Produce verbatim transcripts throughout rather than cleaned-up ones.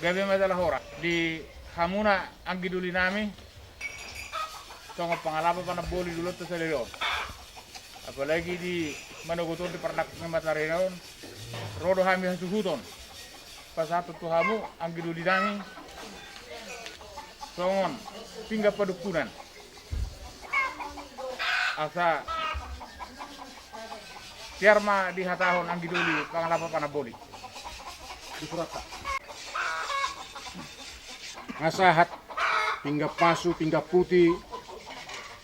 Gabe ma jala horas di hamuna anggi doli nami. Songon pangalapa panamboli di ulaonta sadari on. Apalagi di manogot on di pardangka ni mataniari on, ro do hami hasuhuton pasahathon tu hamu anggi doli nami songon pinggan padungkunan. Asa tiar ma dihatahon anggi doli pangalapa panamboli. Nga sahat pinggan pasu, pinggan puti,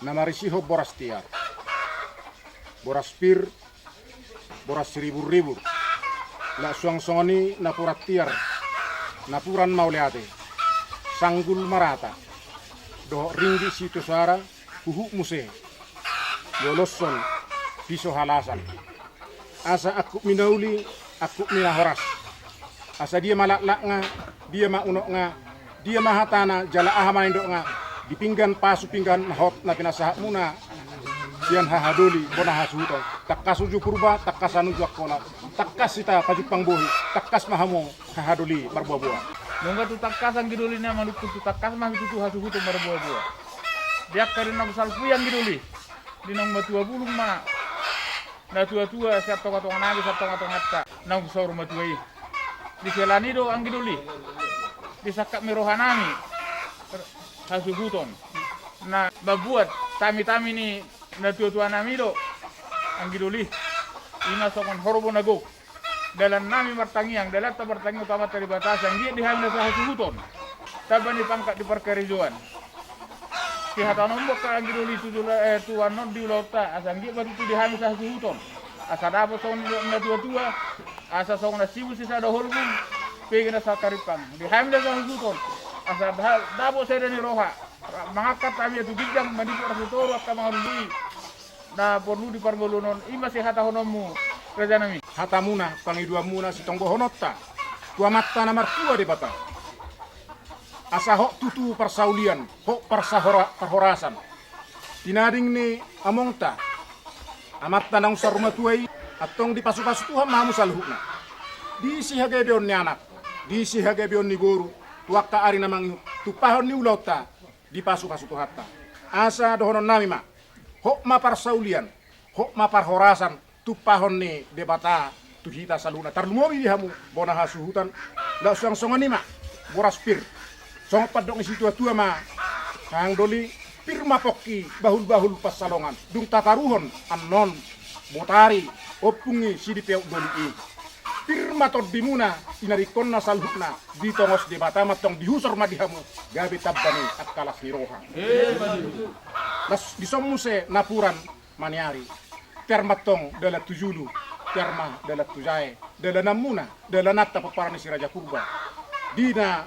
na marisihon boras tiar, boras pir, boras siribur-ribur. Laos suang songon i napuran tiar, napuran mauliate, sanggul marata, dohot ringgit sitio soara, huhut muse dioloshon piso halasan. Asa angkup ni na uli, angkup ni na horas. Asa dia ma laklakna, dia ma unokna, dia ma hatana, jala aha ma nidokna di pinggan pasu, pinggan na hot na pinasahatmuna sian haha doli bona hasuhuton. Tangkas uju Purba, tangkas uju Angkola, tangkas hita pajumpang bohi, tangkas ma hamu haha doli marboa-boa. Nunga tu tangkas anggi doli na manungkun, tu tangkas ma tutu hasuhuton marboa-boa. Di angka di naung salpu i anggi doli, di naung matua bulung ma natua-tua sian tonga-tonga nami, sian tonga-tonganta naung saur matua i. Di siala ni i do anggi doli, disangkap ni roha nami hasuhuton na mambuat tami-tami ni natua-tua nami do anggi doli. I ma songon horbo na gok. Dalan nami martangiang, dalanta martangiang tu Amanta Debata, asa anggiat di hami na sahasuhuton tamba ni pangkat di parkarejoan. Sihatahonon ma angka anggi doli tu jolo, eh, tu annon di ulaonta, asa anggiat ma tutu di hami sahasuhuton. Asa dapot songon natua-tua, asa songon na sibul sisada holbung, pege na sakarimpang. Di hami na sahasuhuton, asa da-, dapot sada ni roha mangangkat hami tu ginjang, maniput ras ni toru angka mangalului na porlu di parngoluon on. I ma sihatahononmu, rajanami. Hatamuna, pangidoanmuna, sitonggohononta tu Amanta na martua Debata, asa hot tutu parsaulian, hot parsahora-, parhorasan. Tinading ni amongta, amanta naung saur matua i, antong dipasu-pasu Tuhan ma hamu saluhutna. Di sihagabeon ni anak, di sihagabeon ni boru, tu angka ari na mangihut, tumpahon ni ulaonta, dipasu-pasu Tuhanta. Asa dohonon nami ma, hot ma parsaulian, hot ma parhorasan, tumpahon ni Debata tu hita saluhutna, tarlumobi di hamu bona hasuhuton. Laos suang songon i ma boras pir. Songon pandok ni situa-tua ma, hahang doli, pir ma pongki, bahul-bahul pansalongan. Dung tataruhon annon botari, ompung ni sidipeop doli i, pir ma tondimuna, tinadingkonna saluhutna, ditongos Debata ma antong, dihusor ma di hamu gabe tamba ni angka las ni roha. Las dison muse napuran maniari. Tiar ma antong dalan tu julu, tiar ma dalan tu jae, dalananmuna, dalananta pomparan ni Si Raja Purba. Di na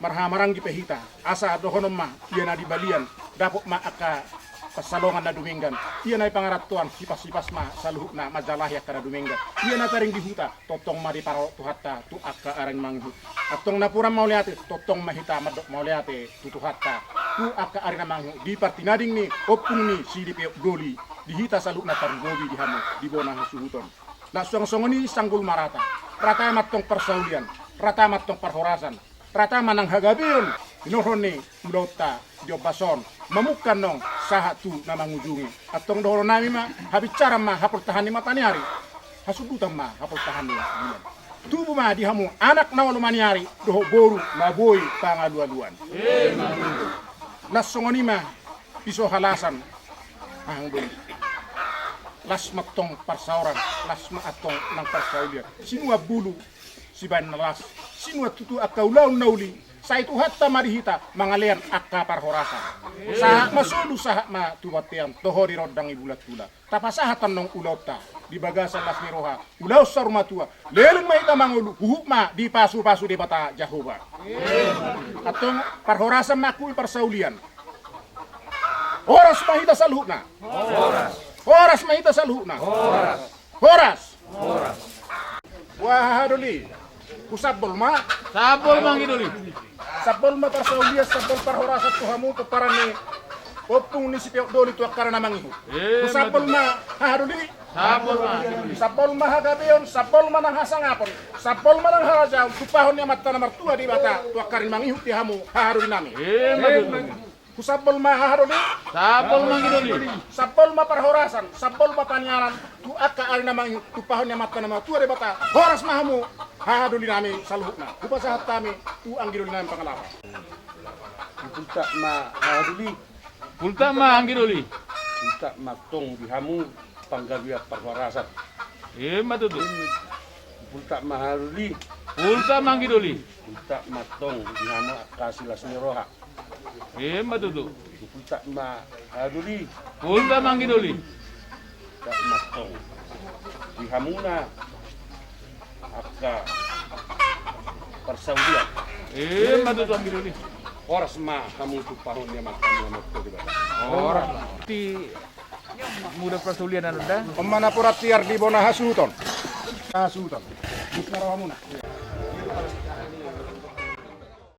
marhamaranggi pe hita, asa dohonon ma, ia na di balian, dapot ma angka pansalongan na dumenggan, ia na di pangarantoan, hipas-hipas ma saluhutna manjalahi angka na dumenggan, ia na taring di huta, tongtong ma diparorot Tuhanta tu angka ari na mangihut. Antong napuran mauliate, tongtong ma hita mandok mauliate tu Tuhanta tu angka ari na mangihut, di partinading ni ompung ni sidipeop doli, di hita saluhutna, tarlumobi di hamu di bona hasuhuton. Laos suang songon i sanggul marata. Rata ma antong parsaulian, rata ma antong parhorasan, rata ma nang hagabeon, hinorhon ni ulaonta di ombas on, mamungka annon sahat tu na mangujungi. Antong dohonon nami ma, habinsaran ma hapoltahan ni mataniari, hasundutan ma hapoltahan ni bulan. Tubu ma di hamu anak na olo maniari, dohot boru na boi pangalualuan. Las songon i ma piso halasan, hahang doli. Las ma antong parsaoran, las ma antong nang parsaulian. Sinuan bulu sibaen na las, sinuan tutu angka ulaon na uli Sai Tuhanta ma di hita mangalean angka parhorasan. Sahat ma solu, sahat ma tu bontean, toho di rondang ni bulan tula. Tapasahat annon ulaonta di bagasan las ni roha, ulaon saur matua. Leleng ma hita mangolu, huhut ma dipasupasu Debata Jahowa. Antong parhorasan ma angkup ni parsaulian. Horas ma hita saluhutna. Horas ma hita saluhutna. Horas. Horas. Wah, hahadoli. Husambol ma. Sambol ma, anggi doli. Sambol ma parsaulian, sambol parhorasan tu hamu pomparan ni ompung ni si Peot Doli tu angka ari na mangihut. Husambol ma, hahadoli. Sambol ma. Sambol ma hagabeon, sambol ma nang hasangapon, sambol ma nang harajaon, tumpahon ni Amanta na martua Debata tu angka ari na mangihut di hamu, hahadoli nami. Husambol ma, hahadoli. Sambol ma, anggi doli. Sambol ma parhorasan, sambol ma panianan tu angka ari na mangihut, tumpahon ni Amanta na martua Debata. Horas ma hamu, hahadoli nami saluhutna. Hupasahat hami tu anggi doli nami Pangalapan. Hupasahat ma, hahadoli. Hupasahat ma, anggi doli. Hupasahat ma antong di hamu panggabean parhorasan. Ima tutu. Hupasahat ma, hahadoli. Hupasahat ma, anggi doli. Hupasahat ma antong di hamu angka silas ni roha. Ima tutu. Hupasahat ma, hahadoli. Hupasahat ma, anggi doli. Hupasahat ma antong di hamuna angka parsaulian. Ima tutu, anggi doli. Horas ma hamu, tumpahon ni Amanta na martua Debata. Horas. Di muda parsaulian anu da. On ma napuran tiar di bona hasuhuton. Hasuhuton. Bus na rohamuna.